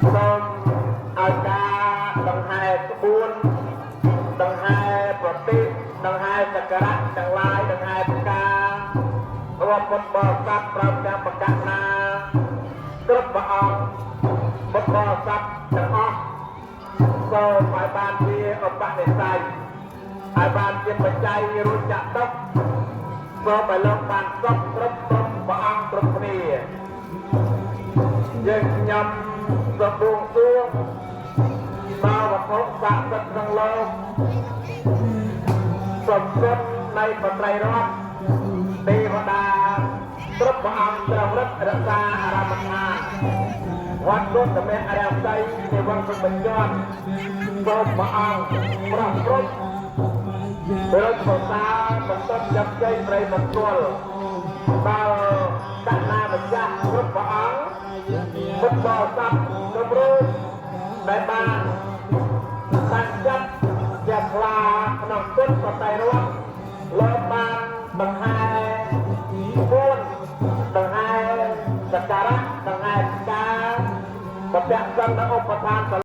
សូមឲ្យការដង្ហែក្បួនដង្ហែប្រតិដង្ហែសក្ការៈទាំងឡាយដង្ហែផ្ការាប់ពុទ្ធបរិស័ទព្រមទាំងបកណាគ្រប់ព្រះអង្គពុទ្ធបរិស័ទទាំងអស់សូមឲ្យបានជាឧបនិស្ស័យឲ្យបានជាបច្ច័យរួចចាក់ទុកសូមឲ្យលោកបានសុខគ្រប់គ្រប់ព្រះអង្គគ្រប់គ្នា យើងខ្ញុំសូមបួងសួងដល់វត្ថុស័ក្តិសិទ្ធិក្នុងលោកសូមគុណនៃបត្រៃរដ្ឋទេវតាគ្រប់ព្រះអង្គទ្រង់រឹតរក្សាអារម្មណ៍ឋានវត្តគុណតមេអរិយស័យនិវត្តបញ្ចន់សូមព្រះអង្គប្រោះព្រំព្រមប្រសាបន្តចាប់ជ័យប្រិមង្គលដល់កណាម្ចាស់គ្រប់ព្រះអង្គ ពុទ្ធបរិស័ទគ្រប់រូបដែលបានតាំងចិត្តជាខ្លាក្នុងគុណបតិរតលោកបានបង្ហែក្បួនដង្ហែសក្ការៈដង្ហែផ្កាបពៈសង្ឃឧបឋាន។